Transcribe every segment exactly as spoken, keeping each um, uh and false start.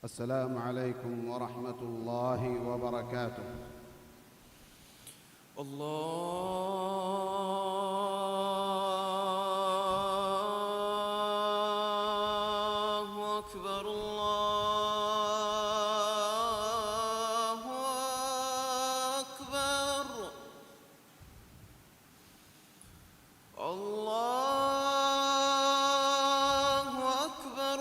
السلام عليكم ورحمة الله وبركاته. الله أكبر، الله أكبر. الله أكبر،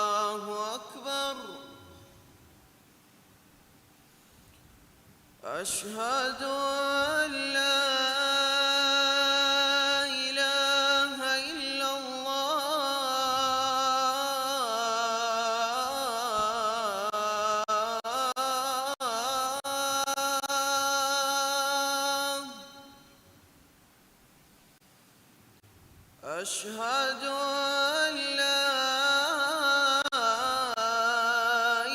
الله أكبر. أشهد أن لا إله إلا الله. أشهد أن لا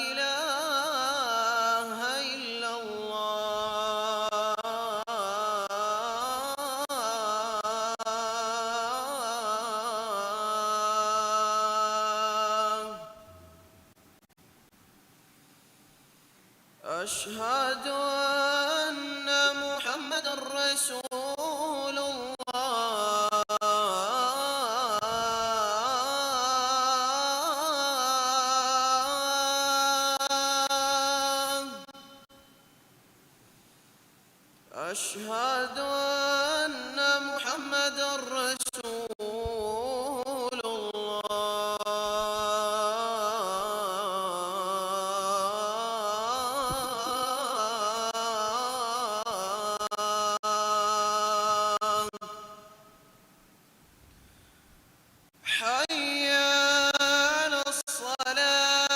إله إلا الله. أشهد أن محمدا رسول الله. أشهد أن محمدا رسول الله. حي على الصلاة.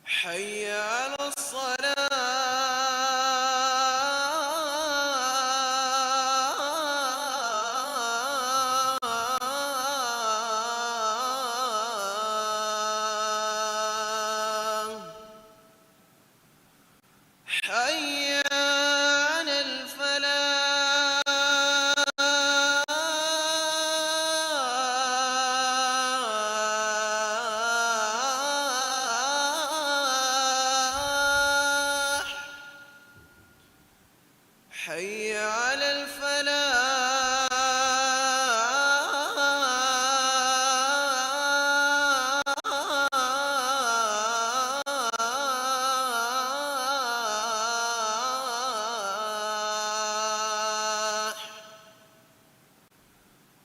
حي على الصلاة. حي على الفلاح. حي على الفلاح.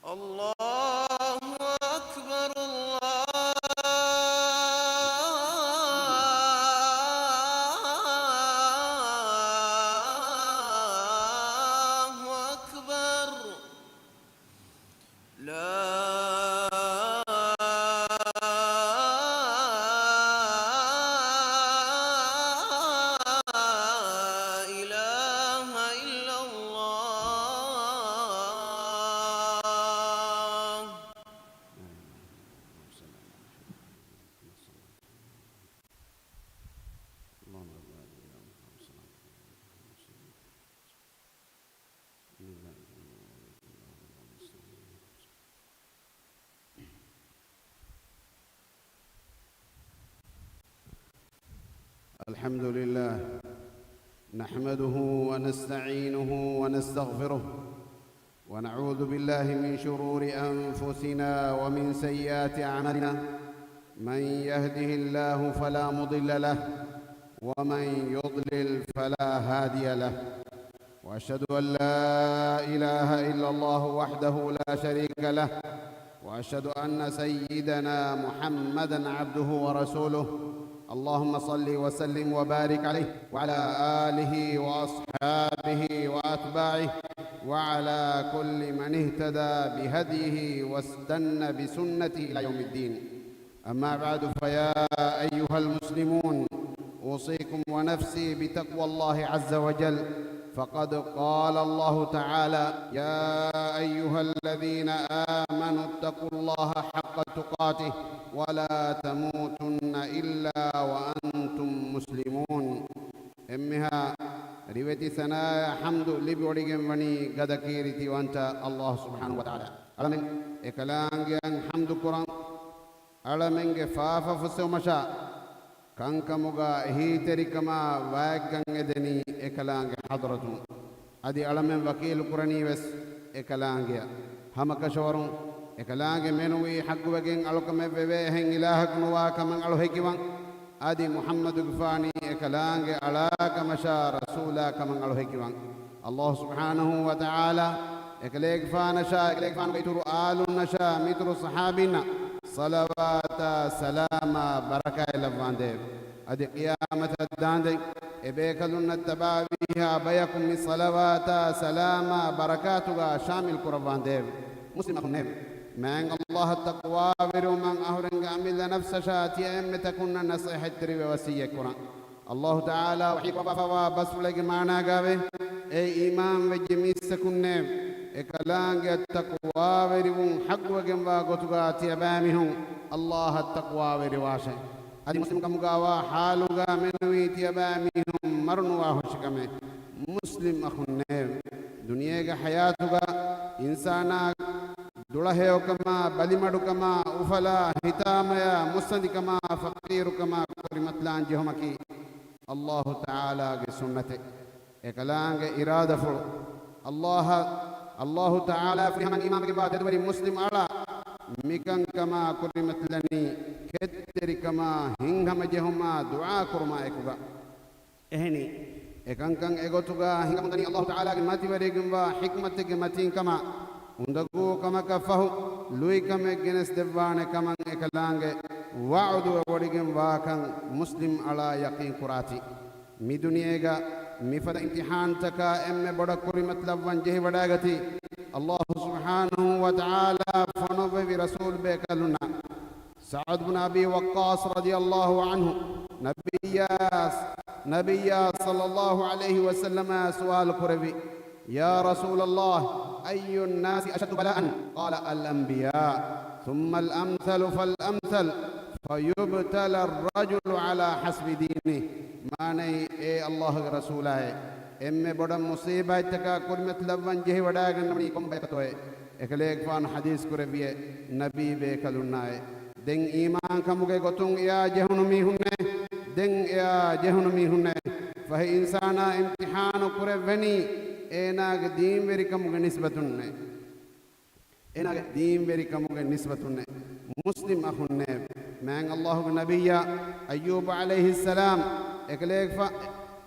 الله أكبر، الله أكبر. لا إله إلا الله. الحمد لله، نحمده ونستعينه ونستغفره، ونعوذ بالله من شرور أنفسنا ومن سيئات أعمالنا. من يهده الله فلا مضل له، ومن يضلل فلا هادي له. وأشهد أن لا إله إلا الله وحده لا شريك له، وأشهد أن سيدنا محمدا عبده ورسوله. اللهم صل وسلم وبارك عليه وعلى آله وأصحابه وأتباعه وعلى كل من اهتدى بهديه واستن بسنته إلى يوم الدين. أما بعد، فيا أيها المسلمون، أوصيكم ونفسي بتقوى الله عز وجل، فقد قال الله تعالى: يا أيها الذين آمنوا اتقوا الله حق تقاته ولا تموتن إلا وأنتم مسلمون. އެންމެހާ ރިވެތި ސަނާއަށް ޙަމްދު ލިބިވޮޑިގެން ވަނީ ގަދަ ކީރިތިވަންތަ ﷲ ސުބްޙާނަހޫ ވަތަޢާލާ. އަޅަމެން އެކަލާނގެއަށް ޙަމްދު ކުރަން، އަޅަމެންގެ ފާފަ ފުއްސެވުމަށާ، ކަންކަމުގަ އެހީތެރިކަމާ ވާތްކަން އެދެނީ އެކަލާނގެ ޙަޟްރަތުން. އަދި އަޅަމެން ވަކީލު ކުރަނީވެސް އެކަލާނގެއަށް. ހަމަކަށަވަރުން އެކަލާނގެ މެނުވީ ޙައްޤުވެގެން އަޅުކަމެއް ވެވޭ އެހެން އިލާހަކު ނުވާ ކަމަށް އަޅު ހެކިވަން. އަދި މުޙައްމަދުގެފާނީ އެކަލާނގެ އަޅާކަމަށާ ރަސޫލާ ކަމަށް އަޅު ހެކިވަން. ﷲ ސުބްޙާނަހޫ ވަތަޢާލާ އެކަލޭގެފާނަށާ، އެކަލޭގެފާނުގެ އިތުރު އާލުންނަށާ، މިތުރު ޞަޙާބީންނަށް ޞަލަވާތާ ސަލާމާ ބަރަކާތް ލައްވާނދޭވެ. އަދި ޤިޔާމަތަށް ދާނދެން އެބޭކަލުންނަށް ތަބާވީހާ ބަޔަކު މި ޞަލަވާތާ ސަލާމާ ބަރަކާތުގަ ޝާމިލް ކުރައްވާނދޭވެ. މުސްލިމަކުންނޭވެ! މާތް ﷲއަށް ތަޤްވާވެރިވުމަށް އަހުރެންގެ އަމިއްލަ ނަފްސަށާ ތިޔަ އެންމެ ތަކުންނަށް ނަޞޭޙަތްތެރިވެ ވަޞިއްޔަތްކުރަން. ﷲ ތަޢާލާ ވަޙީކުރައްވާފަވާ ބަސްފުޅެއްގެ މާނާގައިވޭ، އޭ އީމާން ވެއްޖެ މީސްތަކުންނޭވެ! އެކަލާނގެއަށް ތަޤްވާވެރިވުން ޙައްޤުވެގެންވާ ގޮތުގަ ތިޔަބައިމީހުން ﷲއަށް ތަޤްވާވެރިވާށޭ. އަދި މުސްލިމްކަމުގައިވާ ޙާލުގަ މެނުވީ ތިޔަބައިމީހުން މަރުނުވާ ހުށިކަމެއް. މުސްލިމް އަޚުންނޭވެ! ދުނިޔޭގެ ޙަޔާތުގަ އިންސާނާ ދުޅަހެޔޮކަމާ، ބަލިމަޑުކަމާ، އުފަލާ ހިތާމަޔާ، މުއްސަނދިކަމާ، ފަޤީރުކަމާ ކުރިމަތިލާން ޖެހުމަކީ ﷲ ތަޢާލާގެ ސުންނަތެއް. އެކަލާނގެ އިރާދަފުޅު. ﷲ، ﷲ ތަޢާލާ ފުރިހަމަ އީމާންވެގެންވާ ތެދުވެރި މުސްލިމް އަޅާ މިކަންކަމާ ކުރިމަތިލަނީ ކެތްތެރިކަމާ، ހިތްހަމަޖެހުމާ، ދުޢާކުރުމާ އެކުގަ. އެހެނީ، އެކަންކަން އެގޮތުގަ ހިނގަމުންދަނީ ﷲ ތަޢާލާގެ މަތިވެރިވެގެންވާ ޙިކްމަތެއްގެ މަތީންކަމާ، އުނދަގޫ ކަމަކަށް ފަހު ލުއިކަމެއް ގެނެސްދެއްވާނެ ކަމަށް އެކަލާނގެ ވަޢުދުވެވޮޑިގެންވާކަން މުސްލިމް އަޅާ ޔަޤީން ކުރާތި. މިދުނިޔޭގަ މިފަދަ އިމްތިޙާންތަކާ އެންމެ ބޮޑަށް ކުރިމަތިލައްވަން ޖެހިވަޑައިގަތީ، ﷲ ސުބްޙާނަހޫ ވަތަޢާލާ ފޮނުއްވެވި ރަސޫލު ބޭކަލުންނާ. ސަޢުދު ބުން އަބީ ވައްޤާޞް ރަޟިޔަﷲ ޢަންހު ނަބިއްޔާ، ނަބިއްޔާ ޞައްލަﷲ ޢަލައިހި ވަސައްލަމަށް ސުވާލު ކުރެއްވި، يا رسول الله، أي الناس أشد بلاء؟ قال، الأنبياء، ثم الأمثل فالأمثل، فيبتلى الرجل على حسب دينه. މާނައީ، އޭ ﷲގެ ރަސޫލާއޭ، އެންމެ ބޮޑަށް މުޞީބާތްތަކާ ކުރިމަތިލައްވަން ޖެހިވަޑައިގަންނަވަނީ ކޮން ބަޔަކަށްތޯއޭ؟ އެކަލޭގެފާނު ޙަދީޘް ކުރެއްވިއޭ، ނަބީ ބޭކަލުންނާއޭ. ދެން އީމާންކަމުގެ ގޮތުން އެއާ ޖެހުނު މީހުންނޭ، ދެން އެއާ ޖެހުނު މީހުންނޭ. ފަހެ އިންސާނާ އިމްތިޙާނު ކުރެއްވެނީ އޭނާގެ ދީންވެރިކަމުގެ ނިސްބަތުންނޭ. އޭނާގެ ދީންވެރިކަމުގެ ނިސްބަތުންނޭ. މުސްލިމް އަޚުންނޭ، މާތް ﷲގެ ނަބިއްޔާ އައްޔޫބު ޢަލައިހިއްސަލާމް އެކަލޭގެފާ،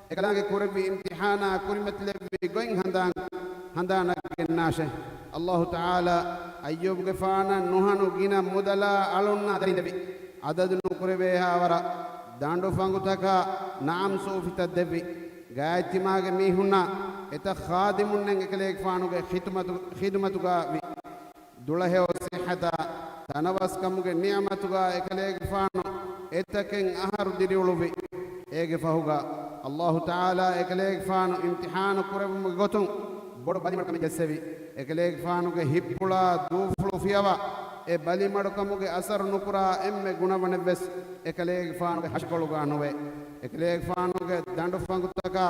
އެކަލާނގެ ކުރެއްވި އިމްތިޙާނާ ކުރިމަތިލެއްވި ގޮތް ހަނދާން، ހަނދާނަށް ގެންނާށޭ. ﷲ ތަޢާލާ އައްޔޫބުގެފާނަށް ނުހަނު ގިނަ މުދަލާ އަޅުންނާ ދަރިން ދެއްވި. އަދަދު ނުކުރެވޭހާވަރަށް ދަނޑު ފަނގުތަކާ ނަޢަމް ސޫފިތައް ދެއްވި. ގާތްތިމާގެ މީހުންނާ އެތައް ޚާދިމުންނެއް އެކަލޭގެފާނުގެ ޚިދުމަތު، ޚިދުމަތުގަ ވި. ދުޅަހެޔޮ ޞިއްޙަތާ، ތަނަވަސްކަމުގެ ނިޢުމަތުގަ އެކަލޭގެފާނު އެތަކެއް އަހަރު ދިރިއުޅުއްވި. އޭގެ ފަހުގަ ﷲ ތަޢާލާ އެކަލޭގެފާނު އިމްތިޙާނު ކުރެއްވުމުގެ ގޮތުން ބޮޑު ބަލިމަޑުކަމެއް ޖައްސެވި. އެކަލޭގެފާނުގެ ހިތްޕުޅާ ދޫފުޅު ފިޔަވާ، އެ ބަލިމަޑުކަމުގެ އަސަރު ނުކުރާ އެންމެ ގުނަވަނެއްވެސް އެކަލޭގެފާނުގެ ހަށިކޮޅުގަ ނުވޭ. އެކަލޭގެފާނުގެ ދަނޑު ފަނގުތަކާ،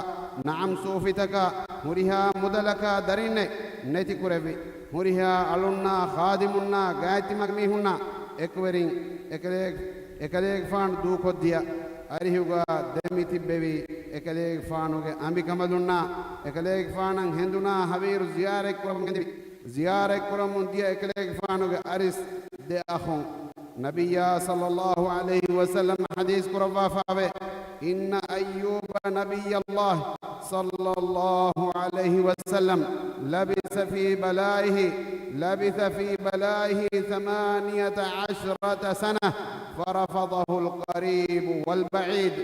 ނަޢަމް ސޫފިތަކާ، ހުރިހާ މުދަލަކާ ދަރިންނެއް ނެތިކުރެއްވި. ހުރިހާ އަޅުންނާ، ޚާދިމުންނާ، ގާތްތިމާގެ މީހުންނާ އެކުވެރިން އެކަލޭ، އެކަލޭގެފާނު ދޫކޮށްދިޔަ އަރިހުގަ ދެމިތިއްބެވި. އެކަލޭގެފާނުގެ އަނބިކަނބަލުންނާ، އެކަލޭގެފާނަށް ހެނދުނާ ހަވީރު ޒިޔާރަތްކުރަމުން ހެނދެވި. ޒިޔާރަތްކުރަމުން ދިޔަ އެކަލޭގެފާނުގެ އަރިސް ދެ އަޚުން. ނަބިއްޔާ ޞައްލަﷲ ޢަލައިހި ވަސައްލަމަ ޙަދީޘް ކުރައްވާފައެވެ. إن أيوب نبي الله صلى الله عليه وسلم لبث في بلائه، لبث في بلائه ثمانية عشرة سنة، فرفضه القريب والبعيد،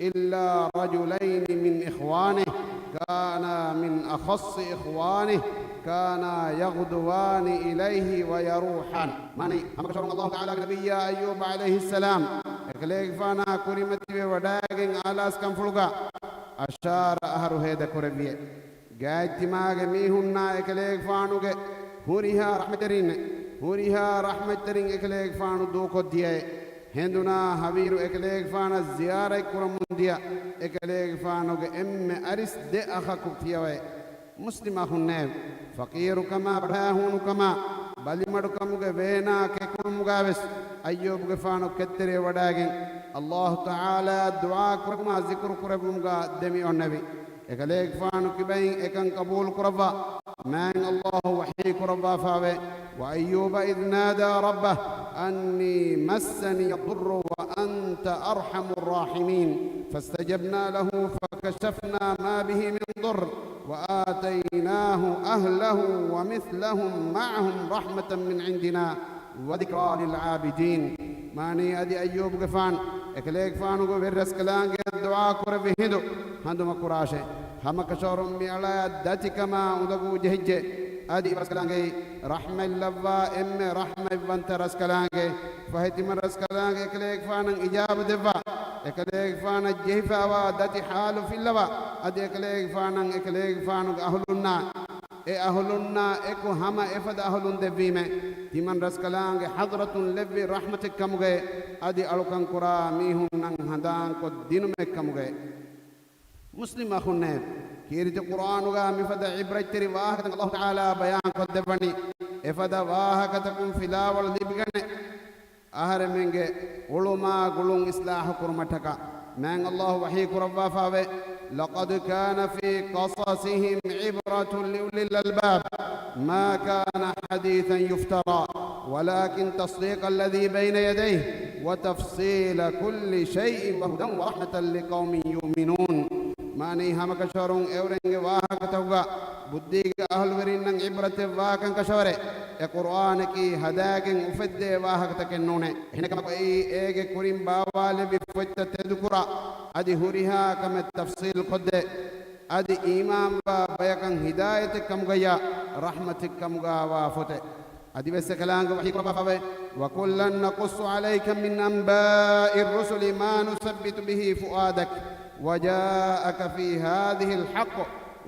إلا رجلين من إخوانه كانا من أخص إخوانه، كانا يغدوان إليه ويروحان. މާނައީ، ހަމަކަށަވަރުން ﷲ ތަޢާލާގެ ނަބިއްޔާ އައްޔޫބު ޢަލައިހިއްސަލާމް އެކަލޭގެފާނާ ކުރިމަތިވެ ވަޑައިގެން އާލާސްކަންފުޅުގަ އަށާރަ އަހަރު ހޭދަކުރެއްވިއެ. ގާތްތިމާގެ މީހުންނާ އެކަލޭގެފާނުގެ ހުރިހާ ރަޙްމަތްތެރިންނެއް، ހުރިހާ ރަޙްމަތްތެރިން އެކަލޭގެފާނު ދޫކޮށްދިޔައެ. ހެނދުނާ ހަވީރު އެކަލޭގެފާނަށް ޒިޔާރަތް ކުރަމުން ދިޔަ އެކަލޭގެފާނުގެ އެންމެ އަރިސް ދެ އަޚަކު ފިޔަވައެ. މުސްލިމް އަޚުންނޭވެ! ފަޤީރުކަމާ، ބަޑާހޫނުކަމާ، ބަލިމަޑުކަމުގެ ވޭނާ ކެކުޅުމުގަވެސް އައްޔޫބުގެފާނު ކެތްތެރިވެވަޑައިގެން ﷲ ތަޢާލާ ދުޢާ ކުރުމާ ޒިކުރު ކުރެއްވުމުގަ ދެމިއޮންނެވި. އެކަލޭގެފާނު ކިބައިން އެކަން ޤަބޫލު ކުރައްވާ، މާތް ﷲ ވަޙީ ކުރައްވާފާވޭ، وأيوب إذ نادى ربه أني مسني الضر وأنت أرحم الراحمين فاستجبنا له فكشفنا ما به من ضر وآتيناه أهله ومثلهم معهم رحمة من عندنا وذكرى للعابدين. މާނައީ، އަދި އައްޔޫބުގެފާނު އެކަލޭގެފާނުގެ ވެރިރަސްކަލާނގެއަށް ދުޢާ ކުރެއްވި ހިނދު ހަނދުމަކުރާށޭ. ހަމަކަށަވަރުން މި އަޅާއަށް ދަތިކަމާ އުނދަގޫ ޖެހިއްޖެ. އަދި ވެރިރަސްކަލާނގެއީ ރަޙްމަތްލައްވާ އެންމެ ރަޙްމަތްވަންތަ ރަސްކަލާނގެ. ފަހެ ތިމަން ރަސްކަލާނގެ އެކަލޭގެފާނަށް އިޖާބަ ދެއްވާ، އެކަލޭގެފާނަށް ޖެހިފައިވާ ދަތި ޙާލު ފިއްލަވާ، އަދި އެކަލޭގެފާނަށް އެކަލޭގެފާނުގެ އަހުލުންނާ، އެ އަހުލުންނާ އެކު ހަމަ އެފަދަ އަހުލުން ދެއްވީމޭ. ތިމަން ރަސްކަލާނގެ ޙަޟްރަތުން ލެއްވި ރަޙްމަތެއްކަމުގައޭ، އަދި އަޅުކަން ކުރާ މީހުންނަށް ހަނދާންކޮށް ދިނުމެއްކަމުގައޭ. މުސްލިމް އަޚުންނޭ، ކީރިތި ޤުރްއާނުގަ މިފަދަ ޢިބްރަތްތެރި ވާހަކަތައް ﷲ ތަޢާލާ ބަޔާންކޮށްދެއްވަނީ، އެފަދަ ވާހަކަތަކުން ފިލާވަޅު ލިބިގަނެ، އަހަރެމެންގެ އުޅުމާ ގުޅުން އިޞްލާޙު ކުރުމަށްޓަކާ. މާތް ﷲ ވަޙީ ކުރައްވާފާވޭ، لقد كان في قصصهم عبرة لأولي الألباب ما كان حديثا يفترى ولكن تصديق الذي بين يديه وتفصيل كل شيء وهدى ورحمة لقوم يؤمنون. މާނައީ، ހަމަކަށަވަރުން އެއުރެންގެ ވާހަކަތަކުގަ ބުއްދީގެ އަހުލުވެރިންނަށް ޢިބްރަތެއް ވާކަން ކަށަވަރޭ. އެ ޤުރްއާނަކީ ހަދާގެން އުފެއްދޭ ވާހަކަތަކެއް ނޫނޭ. އެހެނެއްކަމަކު އެއީ އޭގެ ކުރިން ބާވާލެއްވި ފޮތްތައް ތެދުކުރާ، އަދި ހުރިހާ ކަމެއް ތަފްޞީލް ކޮށްދޭ، އަދި އީމާންވާ ބަޔަކަށް ހިދާޔަތެއް ކަމުގައްޔާ ރަޙްމަތެއް ކަމުގައިވާ ފޮތެއް. އަދިވެސް އެކަލާނގެ ވަޙީ ކުރައްވާފައިވޭ، وكلا نقص عليك من أنباء الرسل ما نثبت به فؤادك وجاءك في هذه الحق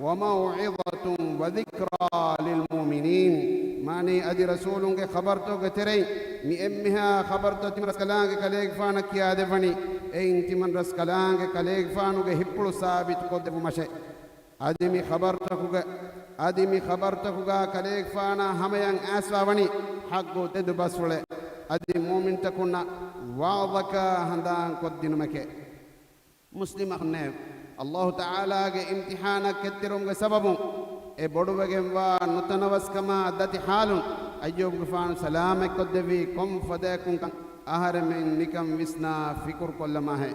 وموعظة وذكرى للمؤمنين. މާނައީ، އަދި ރަސޫލުންގެ ޚަބަރުތަކުގެ ތެރެއިން މި އެންމެހާ ޚަބަރުތައް ތިމަން ރަސްކަލާނގެ ކަލޭގެފާނަށް ކިޔާދެއްވަނީ، އެއިން ތިމަން ރަސްކަލާނގެ ކަލޭގެފާނުގެ ހިތްޕުޅު ސާބިތު ކޮށްދެއްވުމަށޭ. އަދި މި ޚަބަރުތަކުގަ، އަދި މި ޚަބަރުތަކުގަ ކަލޭގެފާނާ ހަމަޔަށް އައިސްވާވަނީ ޙައްޤު ތެދު ބަސްފުޅެއް. އަދި މުއުމިންތަކުންނަށް ވަޢުޡަކާ ހަނދާންކޮށްދިނުމެކޭ. މުސްލިމް އަޚުންނޭ، ﷲ ތަޢާލާގެ އިމްތިޙާނަށް ކެތްތެރިވުމުގެ ސަބަބުން އެ ބޮޑުވެގެންވާ ނުތަނަވަސްކަމާ ދަތި ޙާލުން އައްޔޫބުގެފާނު ސަލާމަތްކޮށްދެއްވީ ކޮން ފަދައަކުންކަން އަހަރެމެން ނިކަން ވިސްނާ ފިކުރުކޮށްލަމާހޭ.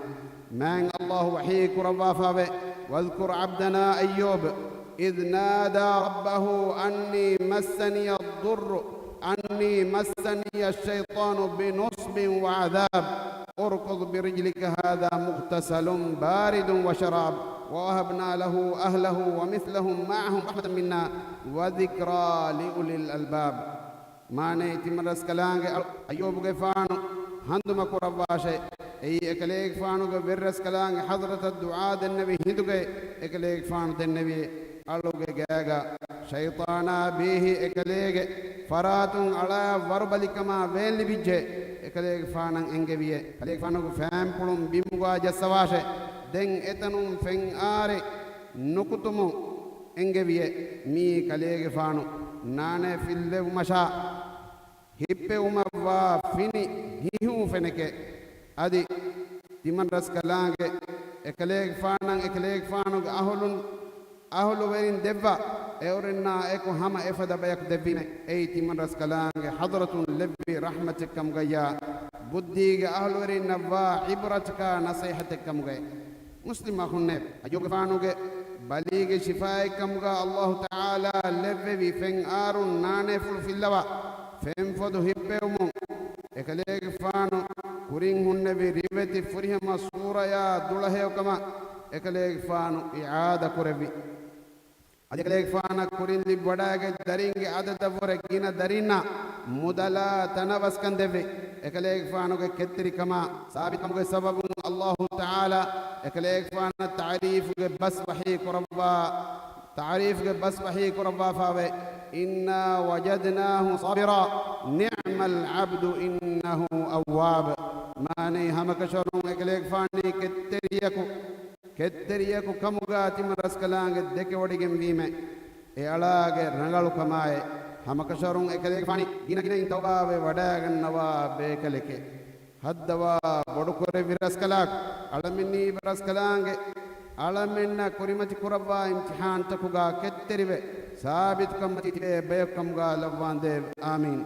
މާތް ﷲ ވަޙީ ކުރައްވާފައިވޭ، واذكر عبدنا أيوب إذ نادى ربه أني مسني الضر، أني مسني الشيطان بنصب وعذاب، اركض برجلك هذا مغتسل بارد وشراب، ووهبنا له أهله ومثلهم معهم رحمة منا وذكرى لأولي الألباب. މާނައީ، ތިމަން ރަސްކަލާނގެ އައްޔޫބުގެފާނު ހަނދުމަކުރައްވާށޭ. އެއީ އެކަލޭގެފާނުގެ ވެރިރަސްކަލާނގެ ޙަޟްރަތަށް ދުޢާ ދެންނެވި ހިނދުގައި އެކަލޭގެފާނު ދެންނެވިއޭ. އަޅުގެ ގާގަ ޝައިޠާނާ ބީހި އެކަލޭގެ ފަރާތުން އަޅާ ވަރުބަލިކަމާ ވޭން ލިބިއްޖެ. އެކަލޭގެފާނަށް އެންގެވިއޭ. ކަލޭގެފާނުގެ ފައިންޕުޅުން ބިމުގާ ޖައްސަވާށޭ. ދެން އެތަނުން ފެން އާރެއް ނުކުތުމުން އެންގެވިއޭ. މިއީ ކަލޭގެފާނު ނާނޭ ފިއްލެވުމަށާ ހިއްޕެވުމަށްވާ ފިނި ހިހޫ ފެނެކޭ. އަދި ތިމަން ރަސްކަލާނގެ އެކަލޭގެފާނަށް އެކަލޭގެފާނުގެ އަހުލުން، އަހުލުވެރިން ދެއްވާ އެއުރެންނާ އެކު ހަމަ އެފަދަ ބަޔަކު ދެއްވީމޭ. އެއީ ތިމަން ރަސްކަލާނގެ ޙަޟްރަތުން ލެއްވި ރަޙްމަތެއްކަމުގައްޔާ ބުއްދީގެ އަހުލުވެރިންނަށްވާ ޢިބްރަތަކާ ނަޞޭޙަތެއްކަމުގައޭ. މުސްލިމް އަޚުންނޭ، އައްޔޫބުގެފާނުގެ ބަލީގެ ޝިފާއެއްކަމުގަ ﷲ ތަޢާލާ ލެއްވެވި ފެން އާރުން ނާނޭފުޅު ފިއްލަވާ، ފެންފޮދު ހިއްޕެވުމުން އެކަލޭގެފާނު ކުރިން ހުންނެވި ރިވެތި ފުރިހަމަ ސޫރަޔާ ދުޅަހެޔޮކަމަށް އެކަލޭގެފާނު އިޢާދަ ކުރެއްވި. އަދި އެކަލޭގެފާނަށް ކުރިން ލިބިވަޑައިގަތް ދަރިންގެ އަދަދަށްވުރެ ގިނަ ދަރިންނާ މުދަލާ ތަނަވަސްކަން ދެއްވި. އެކަލޭގެފާނުގެ ކެތްތެރިކަމާ ސާބިތުކަމުގެ ސަބަބުން އައްލާހު ތަޢާލާ އެކަލޭގެފާނަށް ތަޢުރީފުގެ ބަސް ވަޙީ ކުރައްވާ، ތަޢުރީފުގެ ބަސް ވަޙީ ކުރައްވާފައިވޭ. إنا وجدناه صابرا نعم العبد إنه أواب. މާނައީ ހަމަކަށަވަރުން އެކަލޭގެފާނީ ކެތްތެރިޔަކު، ކެތްތެރިޔަކު ކަމުގާ ތިމަން ރަސްކަލާނގެ ދެކެވޮޑިގެންވީމޭ. އެ އަޅާގެ ރަނގަޅުކަމާއޭ. ހަމަކަށަވަރުން އެކަލޭގެފާނީ ގިނަގިނައިން ތައުބާވެ ވަޑައިގަންނަވާ ބޭކަލެކޭ. ހައްދަވާ ބޮޑުކުރެއްވި ރަސްކަލާކޮ، އަޅަމެންނީ ރަސްކަލާނގެ އަޅަމެންނަށް ކުރިމަތި ކުރައްވާ އިމްތިޙާންތަކުގާ ކެތްތެރިވެ، ސާބިތުކަން މަތީ ތިބޭ ބަޔަކު ކަމުގާ ލައްވާނދޭވެ. آمين.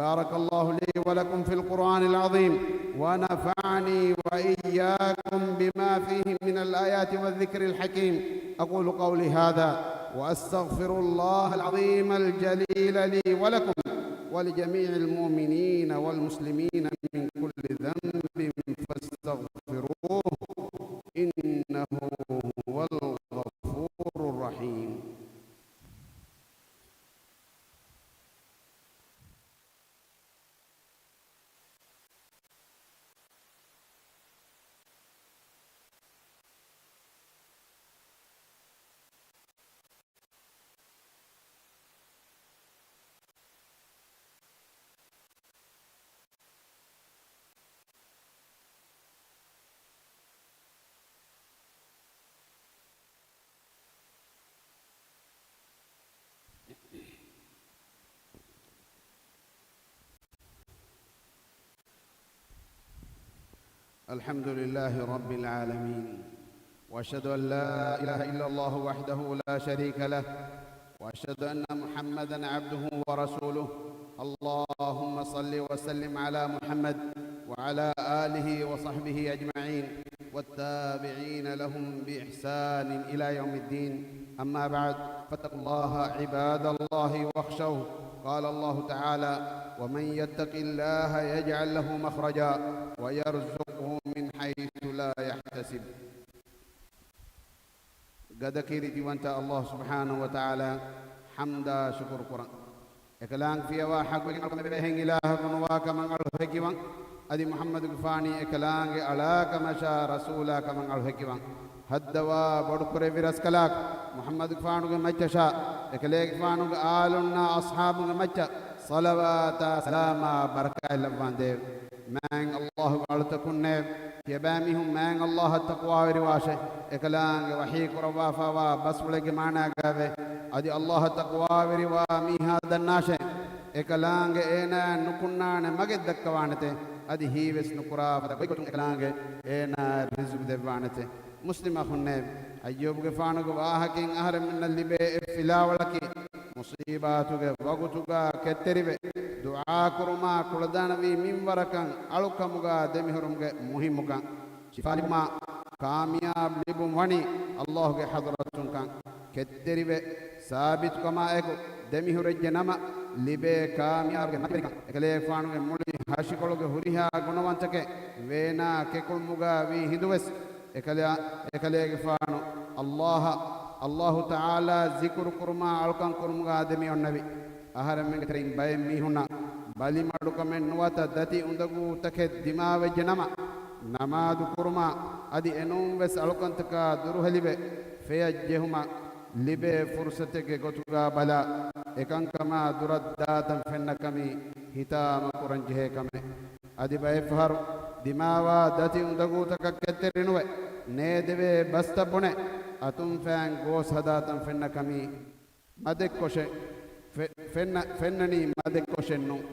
بارك الله لي ولكم في القرآن العظيم، ونفعني وإياكم بما فيه من الآيات والذكر الحكيم. أقول قولي هذا وأستغفر الله العظيم الجليل لي ولكم ولجميع المؤمنين والمسلمين من كل ذنب فاستغفروه إنه هو الغفور الرحيم. الحمد لله رب العالمين، وأشهد أن لا إله إلا الله وحده لا شريك له، وأشهد أن محمدا عبده ورسوله. اللهم صل وسلم على محمد وعلى آله وصحبه أجمعين، والتابعين لهم بإحسان إلى يوم الدين. أما بعد، فاتقوا الله عباد الله واخشوه. قال الله تعالى: ومن يتق الله يجعل له مخرجا ويرزقه من حيث لا يحتسب. ގަދަކީރިތިވަންތަ އައްލާހު ސުބްޙާނަހު ވަތަޢާލާ ޙަމްދާ ޝުކުރު ކުރަން. އެކަލާނގެ ފިޔަވާ ޙައްޤުވެގެން އަޅުކަމެއް ބެހޭ އެހެން އިލާހަކު ނުވާ ކަމަށް އަޅުހެކިވަން. އަދި މުޙައްމަދުގެފާނީ އެކަލާނގެ އަޅާ ކަމަށާ ރަސޫލާ ކަމަށް އަޅުހެކިވަން. ހައްދަވާ ބޮޑުކުރެއްވި ރަސްކަލާކޮ، މުޙައްމަދުގެފާނުގެ މައްޗަށާ، އެކަލޭގެފާނުގެ އާލުންނާ އަޞްޙާބުންގެ މައްޗަށް ޞަލަވާތާ ސަލާމާ ބަރަކާތް ލައްވާނދޭވެ. މާތް އައްލާހުގެ އަޅުތަކުންނޭވެ! ތިޔަބައިމީހުން މާތް އައްލާހަށް ތަޤްވާވެރިވާށޭ. އެކަލާނގެ ވަޙީ ކުރައްވާފައިވާ ބަސްފުޅެއްގެ މާނާގައިވޭ. އަދި އައްލާހަށް ތަޤްވާވެރިވާ މީހާ ދަންނާށޭ. އެކަލާނގެ އޭނާއަށް ނުކުންނާނެ މަގެއް ދައްކަވާނެތޭ. އަދި ހީވެސް ނުކުރާ ފަދަ ގޮތްގޮތުން އެކަލާނގެ އޭނާއަށް ރިޒުގު ދެއްވާނެތޭ. މުސްލިމް އަޚުންނޭވެ! އައްޔޫބުގެފާނުގެ ވާހަކައިން އަހަރެމެންނަށް ލިބޭ އެއް ފިލާވަޅަކީ، މުޞީބާތުގެ ވަގުތުގާ ކެތްތެރިވެ، ދުޢާކުރުމާ ކުޅަދާނަވީ މިންވަރަކަށް އަޅުކަމުގާ ދެމިހުރުމުގެ މުހިއްމުކަން. ޝިފާ ލިބުމާ، ކާމިޔާބު ލިބުން ވަނީ އައްލާހުގެ ޙަޟްރަތުންކަން. ކެތްތެރިވެ، ސާބިތުކަމާއެކު ދެމިހުރެއްޖެ ނަމަ، ލިބޭ ކާމިޔާބުގެ މަތިވެރިކަން. އެކަލޭގެފާނުގެ މުޅި ހަށިކޮޅުގެ ހުރިހާ ގުނަވަންތަކެއް ވޭނާ ކެކުޅުމުގާ ވީ ހިނދުވެސް، އެކަލޭ-، އެކަލޭގެފާނު އައްލާހަށް، އައްލާހު ތަޢާލާ ޒިކުރު ކުރުމާ އަޅުކަން ކުރުމުގާ ދެމި އޮންނެވި. އަހަރެމެންގެ ތެރެއިން ބައެއް މީހުންނަށް ބަލިމަޑުކަމެއް ނުވަތަ ދަތި އުނދަގޫތަކެއް ދިމާވެއްޖެ ނަމަ، ނަމާދު ކުރުމާ އަދި އެނޫންވެސް އަޅުކަންތަކާ ދުރުހެލިވެ، ފެޔަށް ޖެހުމަށް ލިބޭ ފުރުޞަތެއްގެ ގޮތުގާ ބަލާ، އެކަންކަމާ ދުރަށް ދާތަން ފެންނަ ކަމީ ހިތާމަ ކުރަން ޖެހޭ ކަމެއް. އަދި ބައެއްފަހަރު ދިމާވާ ދަތި އުނދަގޫތަކަށް ކެތްތެރިނުވެ، ނޭދެވޭ ބަސްތައް ބުނެ، އަތުން ފައިން ގޯސް ހަދާތަން ފެންނަ ކަމީ މަދެއްކޮށެއް، ފެ-، ފެންނަ-، ފެންނަނީ މަދެއްކޮށެއް ނޫން.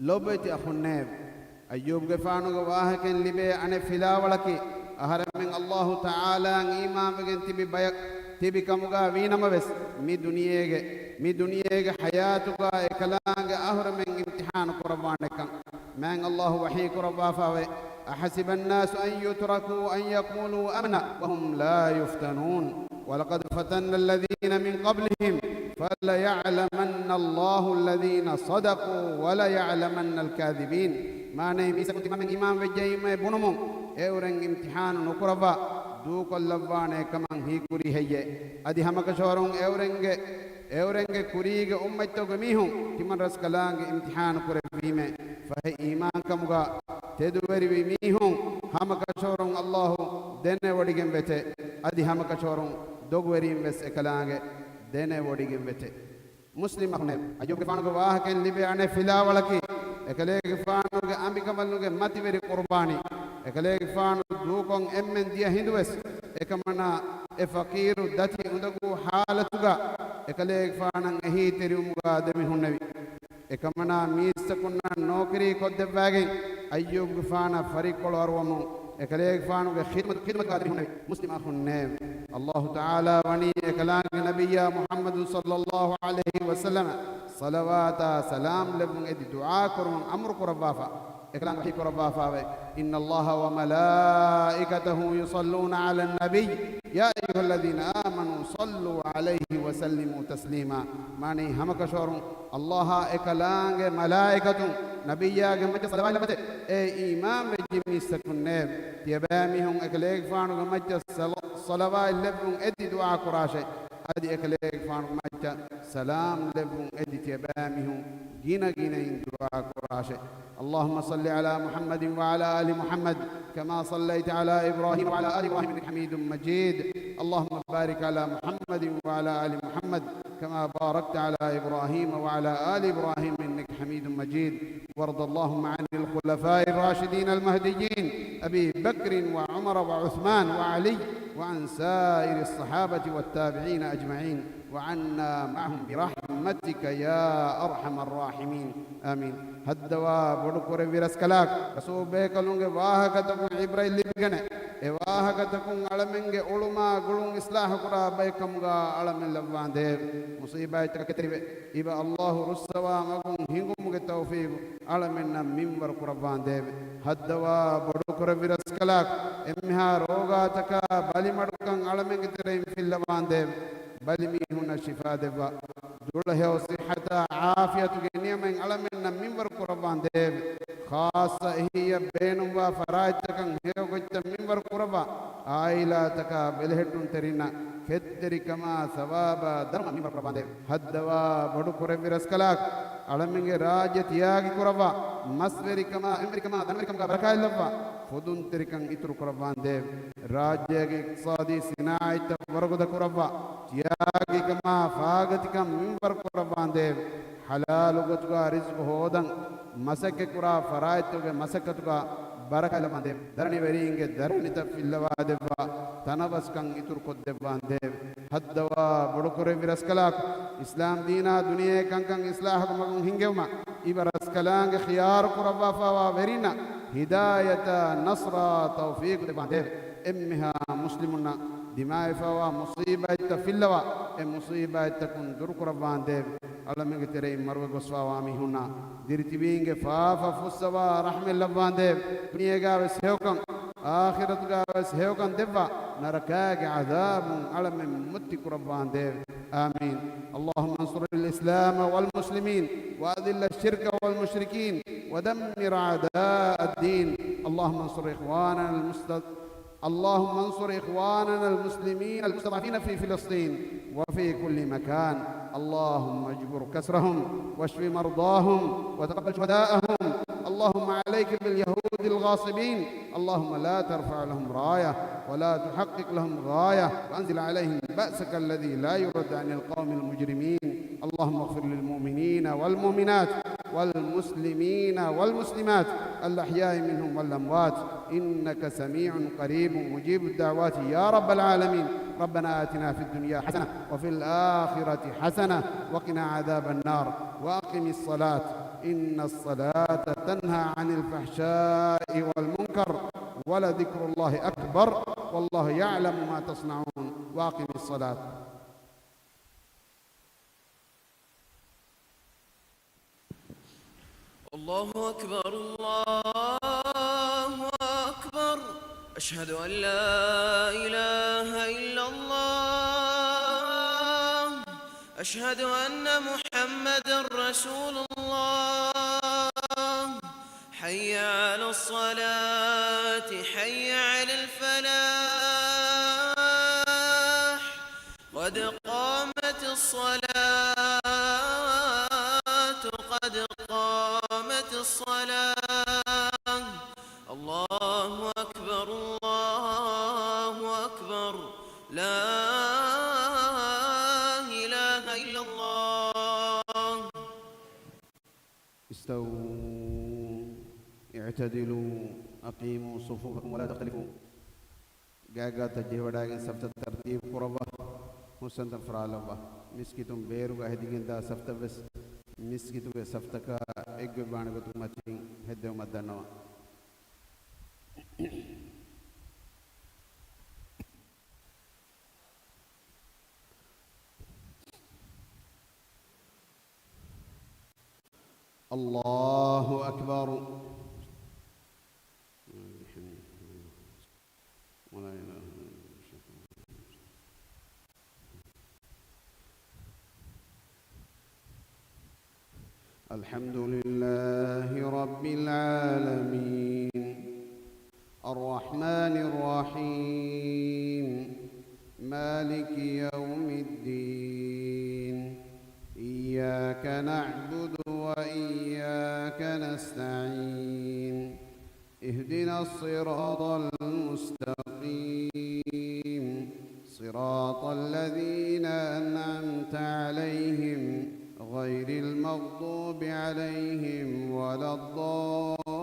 ލޯބިވެތި އަޚުންނޭވެ! އައްޔޫބުގެފާނުގެ ވާހަކައިން ލިބޭ އަނެއް ފިލާވަޅަކީ، އަހަރެމެން އައްލާހު ތަޢާލާއަށް އީމާންވެގެން ތިބި ބަޔަކު ތިބި ކަމުގާ ވީނަމަވެސް، މި ދުނިޔޭގެ، މި ދުނިޔޭގެ ޙަޔާތުގާ އެކަލާނގެ އަހުރެމެން އިމްތިޙާނު ކުރައްވާނެކަން. މާތް އައްލާހު ވަޙީ ކުރައްވާފައިވޭ، أحسب الناس أن يتركوا أن يقولوا آمنا وهم لا يفتنون ولقد فتنا الذين من قبلهم فليعلمن الله الذين صدقوا وليعلمن الكاذبين. މާނައީ، މީސްތަކުން ތިމަންމެން އީމާންވެއްޖައީމޭ ބުނުމުން، އެއުރެން އިމްތިޙާނު ނުކުރައްވާ، ދޫކޮށްލައްވާނޭ ކަމަށް ހީކުރީ ހެއްޔޭ؟ އަދި ހަމަކަށަވަރުން އެއުރެންގެ، އެއުރެންގެ ކުރީގެ އުއްމަތްތަކުގެ މީހުން ތިމަން ރަސްކަލާނގެ އިމްތިޙާނު ކުރެއްވީމޭ، ފަހެ އީމާންކަމުގަ ތެދުވެރިވި މީހުން ހަމަކަށަވަރުން ﷲ ދެނެވޮޑިގެން ވެތެ. އަދި ހަމަކަށަވަރުން ދޮގުވެރީން ވެސް އެކަލާނގެ ދެނެވޮޑިގެން ވެތެ. މުސްލިމް އަޚުންނޭ، އައްޔޫބުގެފާނުގެ ވާހަކައިން ލިބޭ އަނެއް ފިލާވަޅަކީ، އެކަލޭގެފާނުގެ އަނބިކަނބަލުގެ މަތިވެރި ޤުރުބާނީ. އެކަލޭގެފާނު ދޫކޮށް އެންމެން ދިޔަ ހިނދުވެސް، އެކަމަނާ އެ ފަޤީރު ދަތި އުނދަގޫ ޙާލަތުގަ އެކަލޭގެފާނަށް އެހީތެރިވުމުގަ ދެމިހުންނެވި. އެކަމަނާ މީސްތަކުންނަށް ނޯކަރީ ކޮށްދެއްވާގެން އައްޔޫބުގެފާނަށް ފަރިއްކޮޅު އަރުވަމުން އެކަލޭގެފާނުގެ ޚިދުމަތު، ޚިދުމަތުގަ ދެމިހުންނެވި. މުސްލިމް އަޚުންނޭ، ﷲ ތަޢާލާ ވަނީ އެކަލާނގެ ނަބިއްޔާ މުޙައްމަދު ޞައްލައްލާހު ޢަލައިހި ވަސައްލަމަ ޞަލަވާތާ ސަލާމް ލެއްވުން އެދި ދުޢާ ކުރުމަށް އަމުރު ކުރައްވާފަ. އެކަލާނގެ ވަޙީ ކުރައްވާފައިވޭ، إن الله وملائكته يصلون على النبي يا أيها الذين آمنوا صلوا عليه وسلموا تسليما. މާނައީ ހަމަކަށަވަރުން ﷲ އާ އެކަލާނގެ މަލާއިކަތުން ނަބިއްޔާގެ މައްޗަށް ޞަލަވާތް ލައްވަތެ. އޭ އީމާންވެއްޖެ މީސްތަކުންނޭ، ތިޔަބައިމީހުން އެކަލޭގެފާނުގެ މައްޗަށް ޞަލަ-، ޞަލަވާތް ލެއްވުން އެދި ދުޢާ ކުރާށޭ. އަދި އެކަލޭގެފާނުގެ މައްޗަށް ސަލާމް ލެއްވުން އެދި ތިޔަބައިމީހުން ގިނަ ގިނައިން ދުޢާ ކުރާށޭ. اللهم صل على محمد وعلى آل محمد كما صليت على إبراهيم وعلى آل إبراهيم إنك حميد مجيد. اللهم بارك على محمد وعلى آل محمد كما باركت على إبراهيم وعلى آل إبراهيم إنك حميد مجيد. وارض اللهم عن الخلفاء الراشدين المهديين أبي بكر وعمر وعثمان وعلي وعن سائر الصحابة والتابعين أجمعين. وعنا معهم برحمتك يا أرحم الراحمين. آمين. ހައްދަވާ ބޮޑުކުރެއްވި ރަސްކަލާކޮ، ރަސޫލު ބޭކަލުންގެ ވާހަކަތަކުން ޢިބްރަތް ލިބިގަނެ، އެ ވާހަކަތަކުން އަޅަމެންގެ އުޅުމާ ގުޅުން އިޞްލާޙު ކުރާ ބައެއްކަމުގަ އަޅަމެން ލައްވާނދޭވެ. މުޞީބާތްތަކަށް ކެތެރިވެ، އިބަ ﷲ ރުއްސަވާ މަގުން ހިނގުމުގެ ތައުފީޤު އަޅަމެންނަށް މިންވަރު ކުރައްވާނދޭވެ. ހައްދަވާ ބޮޑުކުރެއްވި ރަސްކަލާކޮ، އެންމެހާ ރޯގާތަކާ ބަލިމަޑުކަން އަޅަމެންގެ ތެރެއިން ފިއްލަވާނދޭވެ. ބަލިމީހުންނަށް ޝިފާ ދެއްވާ. ދުޅަހެޔޮ ޞިއްޙަތާ ޢާފިޔަތުގެ ނިޢުމަތް އަޅަމެންނަށް މިންވަރު ކުރައްވާނދޭވެ. ޚާއްޞަ އެހީއަށް ބޭނުންވާ ފަރާތްތަކަށް ހެޔޮ ގޮތްތައް މިންވަރު ކުރައްވާ. ޢާއިލާތަކާ ބެލެހެއްޓުންތެރިންނަށް ކެތްތެރިކަމާ ސަވާބާ ދަރުމަ މިންވަރު ކުރައްވާނދޭވެ. ހައްދަވާ ބޮޑުކުރެއްވި ރަސްކަލާކޮ، އަޅަމެންގެ ރާއްޖެ ތިޔާގި ކުރައްވާ. މަސްވެރިކަމާ، އެންވެރިކަމާ، ދަންވެރިކަމުގަ ބަރަކާތްލައްވާ. ފުދުންތެރިކަން އިތުރު ކުރައްވާނދޭވެ. ރާއްޖޭގެ އިޤްތިޞާދީ ސިނާޢަތްތައް ވަރުގަދަ ކުރައްވާ. ތިޔާގިކަމާ ފާގަތިކަން މިންވަރު ކުރައްވާނދޭވެ. ޙަލާލު ގޮތުގަ ރިޒްޤު ހޯދަން މަސައްކަތްކުރާ ފަރާތްތަކުގެ މަސައްކަތުގަ ބަރަކާތް ލައްވާނދޭވެ. ދަރަނިވެރީންގެ ދަރަނިތައް ފިއްލަވާދެއްވާ. ތަނަވަސްކަން އިތުރުކޮށްދެއްވާނދޭވެ. ހައްދަވާ ބޮޑުކުރެއްވި ރަސްކަލާކޮ، އިސްލާމް ދީނާ ދުނިޔެ ކަންކަން އިޞްލާޙުގެ މަގުން ހިންގެވުމަށް އިބަ ރަސްކަލާނގެ ޚިޔާރު ކުރައްވާފައިވާ ވެރިންނަށް ހިދާޔަތާ ނަޞްރާ ތައުފީޤު ދެއްވާނދޭވެ. އެންމެހާ މުސްލިމުންނަށް ދިމާވެފައިވާ މުޞީބާތްތައް ފިއްލަވާ، އެ މުޞީބާތްތަކުން ދުރުކުރައްވާނދޭވެ. އަޅަމެންގެ ތެރެއިން މަރުވެ ގޮސްފައިވާ މީހުންނާ ދިރިތިބީންގެ ފާފަ ފުއްސަވާ ރަޙްމަތް ލައްވާނދޭވެ. ދުނިޔޭގަވެސް ހެޔޮކަން، އާޚިރަތުގަވެސް ހެޔޮކަން ދެއްވާ، ނަރަކާގެ ޢަޛާބުން އަޅަމެން މުއްތި ކުރައްވާނދޭވެ. آمين. اللهم انصر الإسلام والمسلمين وأذل الشرك والمشركين ودمر أعداء الدين. اللهم انصر إخواننا المست-، اللهم انصر إخواننا المسلمين المستضعفين في فلسطين وفي كل مكان. اللهم اجبر كسرهم واشف مرضاهم وتقبل شهداءهم. اللهم عليك باليهود الغاصبين. اللهم لا ترفع لهم راية ولا تحقق لهم غاية وأنزل عليهم بأسك الذي لا يرد عن القوم المجرمين. اللهم اغفر للمؤمنين والمؤمنات والمسلمين والمسلمات الأحياء منهم والأموات إنك سميع قريب مجيب الدعوات يا رب العالمين. ربنا آتنا في الدنيا حسنة وفي الآخرة حسنة وقنا عذاب النار. وأقم الصلاة إن الصلاة تنهى عن الفحشاء والمنكر ولذكر الله أكبر والله يعلم ما تصنعون. وأقم الصلاة. الله أكبر، الله أكبر. أشهد أن لا إله إلا الله. أشهد أن محمدا رسول الله. حي على الصلاة، حي على الفلاح. قد قامت الصلاة، قد قامت الصلاة. الصلاة. الله أكبر، الله أكبر، لا إله إلا الله. استووا، اعتدلوا، أقيموا صفوفكم ولا تختلفوا. ގާތްގާތަށް ޖެހިވަޑައިގެން ސަފްތައް ތަރްތީބު ކުރައްވާ، ހުސްނަންތަން ފުރާލައްވާ. މިސްކިތުން ބޭރުގަ ހެދިގެންދާ ސަފްތައްވެސް މިސްކިތުގެ ސަފްތަކާ އެއްގޮތްވާނެ ގޮތުން މަތިން ހެއްދެވުމަށް ދަންނަވަން. الله أكبر. الحمد لله رب العالمين. الرحمن الرحيم. مالك يوم الدين. إياك نعبد وإياك نستعين. اهدنا الصراط المستقيم. صراط الذين أنعمت عليهم غير المغضوب عليهم ولا الضالين.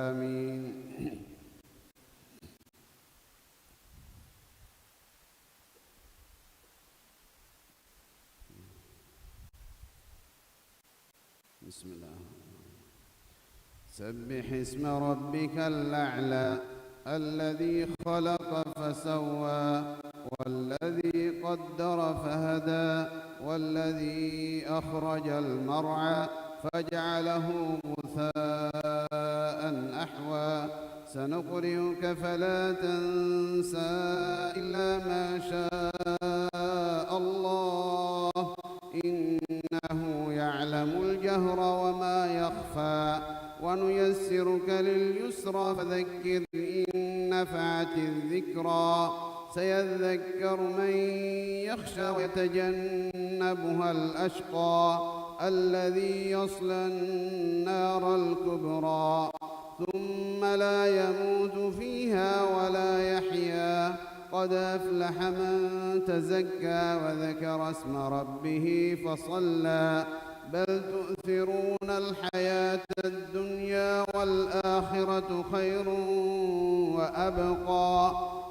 آمين. بسم الله. سبح اسم ربك الأعلى الذي خلق فسوى والذي قدر فهدى والذي أخرج المرعى فجعله غثاء أحوى. سنقرئك فلا تنسى إلا ما شاء الله إنه يعلم الجهر وما يخفى. ونيسرك لليسرى فذكر إن نفعت الذكرى. سيذكر من يخشى ويتجنبها الأشقى الذي يصلى النار الكبرى ثم لا يموت فيها ولا يحيا. قد أفلح من تزكى وذكر اسم ربه فصلى. بل تؤثرون الحياة الدنيا والآخرة خير وأبقى.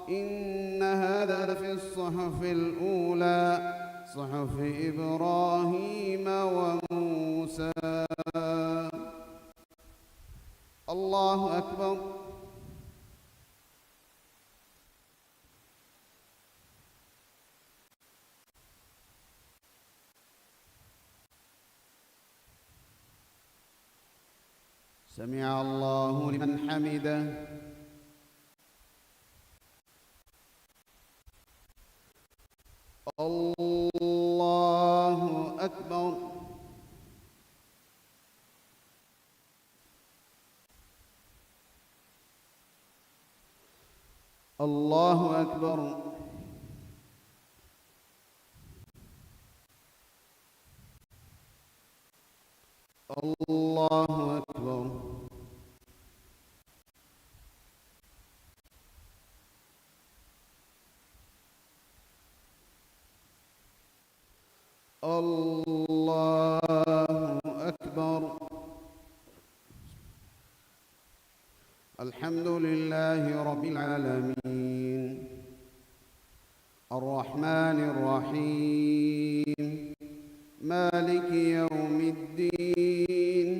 إن هذا لفي الصحف الأولى صحف إبراهيم وموسى. الله أكبر. سمع الله لمن حمده. الله أكبر. الله أكبر. الله أكبر. الله أكبر. الحمد لله رب العالمين. الرحمن الرحيم. مالك يوم الدين.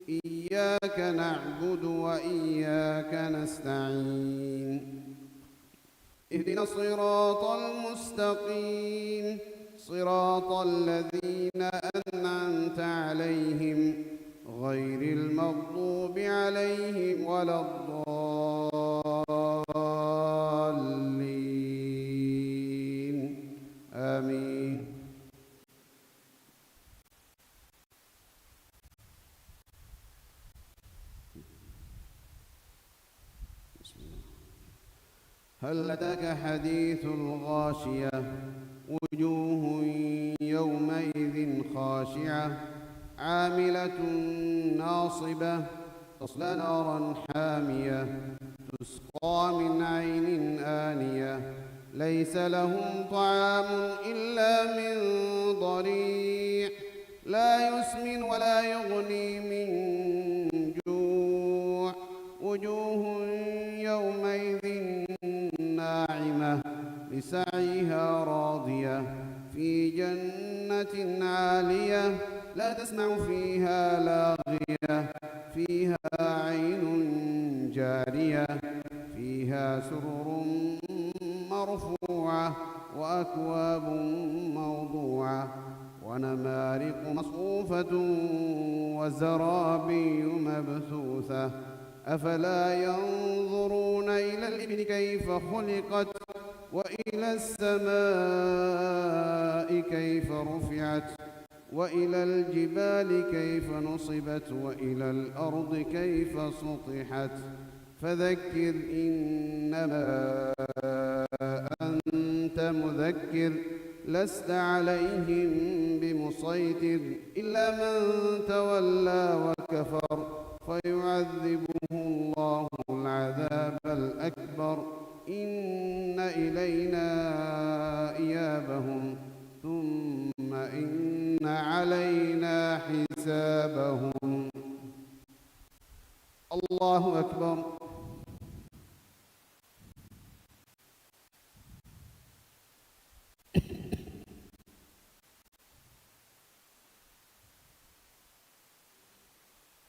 إياك نعبد وإياك نستعين. اهدنا الصراط المستقيم. صراط الذين أنعمت عليهم غير المغضوب عليهم ولا الضالين. آمين. هل أتاك حديث الغاشية. وجوه خاشعة عاملة ناصبة تصلى نارا حامية تسقى من عين آنية ليس لهم طعام إلا من ضريع لا يسمن ولا يغني من جوع وجوه يومئذ ناعمة لسعيها راضية في جنة عالية لا تسمع فيها لاغية فيها عين جارية فيها سرر مرفوعة وأكواب موضوعة ونمارق مصفوفة وزرابي مبثوثة أفلا ينظرون إلى الإبل كيف خلقت وإلى السماء كيف رفعت وإلى الجبال كيف نصبت وإلى الأرض كيف سطحت فذكر إنما أنت مذكر لست عليهم بمسيطر إلا من تولى وكفر فيعذبه الله العذاب الأكبر إن إلينا إيابهم ثم إن علينا حسابهم. الله أكبر.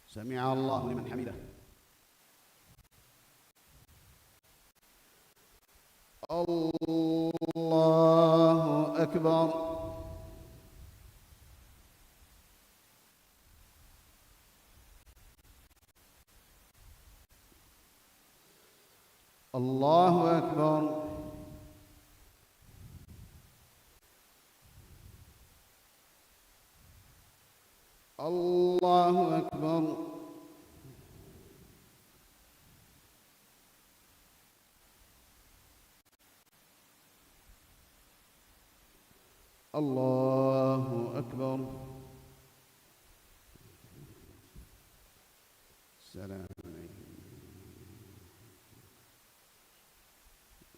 سمع الله لمن حمده. الله أكبر. الله أكبر. الله أكبر. الله أكبر. السلام عليكم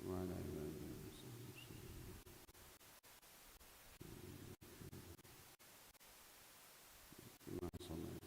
وعلى آله وصحبه وسلم. ما صليت.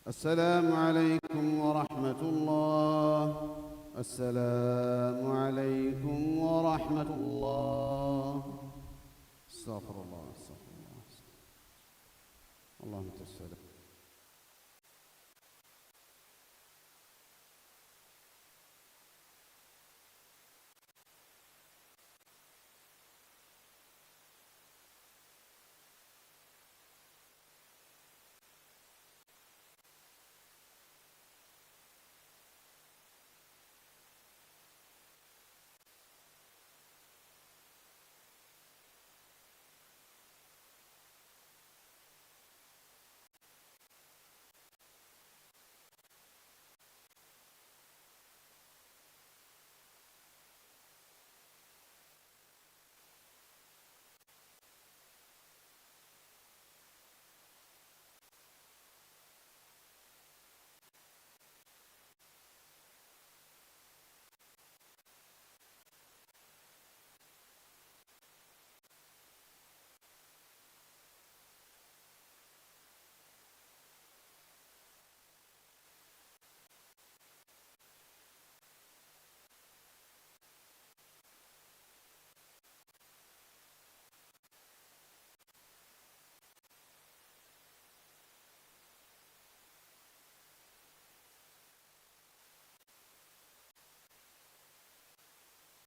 السلام عليكم ورحمة الله. السلام عليكم ورحمة الله. استغفر الله، استغفر الله. اللهم أنت السلام.